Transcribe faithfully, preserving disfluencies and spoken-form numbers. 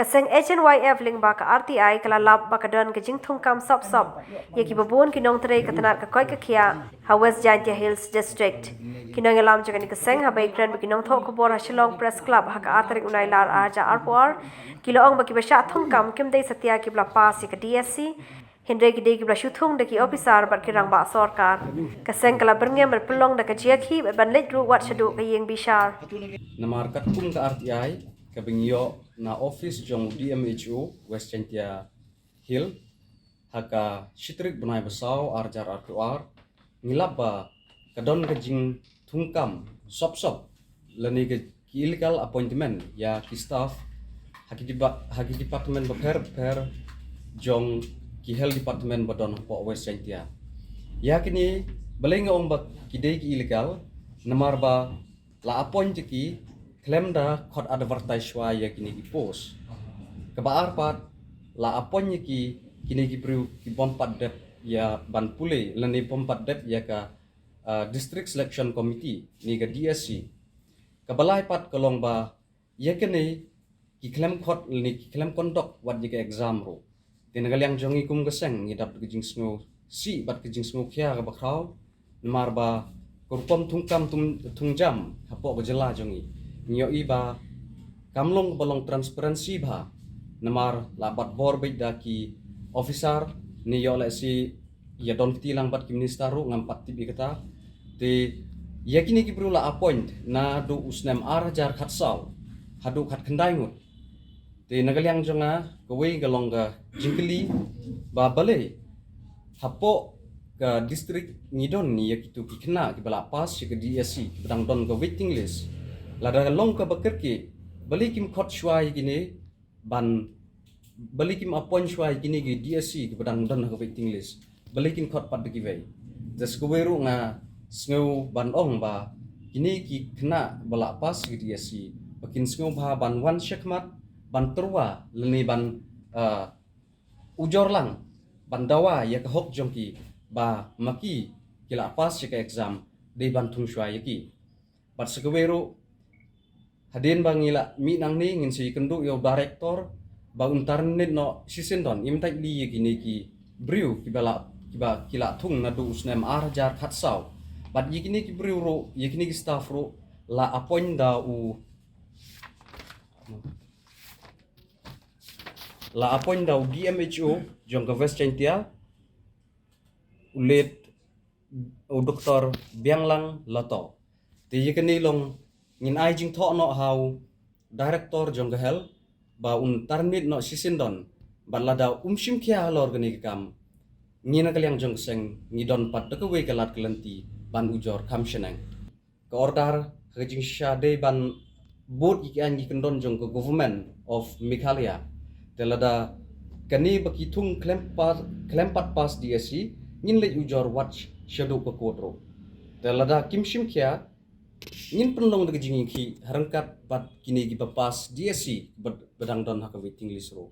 Ka seng H N Y F lyngba ka R T I ka la lap ba ka don ka jingthungkam sop sop ïa ki babun ki nongtrei ka tnat ka koit ka khiah ha West Jaintia Hills District. Ki nongïalam jong kane ka seng haba ïakren bad ki nongthoh khubor ha Shillong Press Club ha ka ar tarik u Nailar ar hajar arphew ar, ki la ong ba kiba shah thungkam kim dei satia kiba la pass ïa ka D S C, hynrei ki dei kiba la shu thung da ki ophisar bad ki rangbah sorkar. Ka seng ka la byrngem bad pynlong da ka jia khih bad ban leit ruh wat shaduh ka ïing bishar. Namar katkum ka R T I kaba ngi ïoh na office jong D M H O West Jaintia Hills ha ka shi tarik bnai ba saw ar hajar arphew ar, ngi lap ba ka don ka jingthungkam sop sop lane ka ki illegal appointment ïa ki staff ha ki deba-, ha ki department bapher bapher jong ki health department ba don hapoh West Jaintia. Ïa kine balei nga ong ba ki dei ki illegal, namar ba la appoint ïa ki khlem da khot advertise shuwa ïa kine ki post. Kaba ar pat, la appoint ïa ki, kine ki briew kibym pat dep ïa ban pule lane bym pat dep ïa ka, ah, District Selection Committee ne ka D S C. Kaba lai pat ka long ba ïa kine ki khlem khot lane ki khlem conduct wat ïa ka exam ruh. Te na ka liang jong ngi kum ka seng ngi dap da ka jingsngewsih bad ka jingsngewkhia kaba khraw, namar ba ka rukom thungkam thung, thungjam hapoh ka jylla jong ngi, ngi ïohi ba kam long kaba long transparency bha, namar la bat bor beit da ki officer, ne ïoh lehse ïa don kti lang bad ki minister ruh, ngam pat tip ïa kata. Te ïa kine ki briew la appoint naduh u snem ar hajar khatsaw haduh khatkhyndai ngut. Te na ka liang jong nga, kawei ka long ka jingkylli ba balei hapoh ka district ngi don ïa kitu ki khynnah kiba la pass ïa ka D S C kiba dang don ka waiting list. Lada ka long kaba kyrkieh, balei kim khot shuwa ïa kine ban, balei kim appoint shuwa ïa kine ki D S C kiba dang don ha ka waiting list? Balei kin khot pat da kiwei? Te sa kawei ruh nga sngew ban ong ba kine ki khynnah ba la pass ïa ka D S C ba kin sngewbha ban wan shakhmat ban tyrwa lane ban, ah, ujor lang ban dawa ïa ka hok jong ki ba ma ki ki la pass ïa ka exam, dei ban thung shuwa ïa ki. Bad sa kawei ruh, hadien ba ngi la mih nangne, ngin sa ïakynduh ïa u director ba un tarnit noh shisien don, im thait li ïa kine ki briew kiba la, kiba ki la thung naduh u snem ar hajar khatsaw. Bad ïa kine ki briew ruh, ïa kine ki staff ruh la appoint da u, la appoint da u D M H O jong ka West Jaintia, u late u Doktor Bianglang Lato. Te ïa kane long ngin ai jingthoh noh ha u director jong ka health ba un tarnit noh shisien don, bad lada um shim khia halor kane ka kam, ngi na ka liang jong ka seng ngi don pat da kawei ka lad ka lynti ban ujor kham shaneng. Ka order ha ka jingshisha dei ban bud ïa ki aiñ ki kyndon jong ka Government of Meghalaya. Te lada kane ba ki thung khlem pa-, khlem pat pass D S C, ngin leit ujor wat shaduh ka court ruh. Te lada kim shim khia, ngin pynlong da ka jingïakhih ha ryngkat bad kine kiba pass D S C ba, ba dang don ha ka waiting list ruh.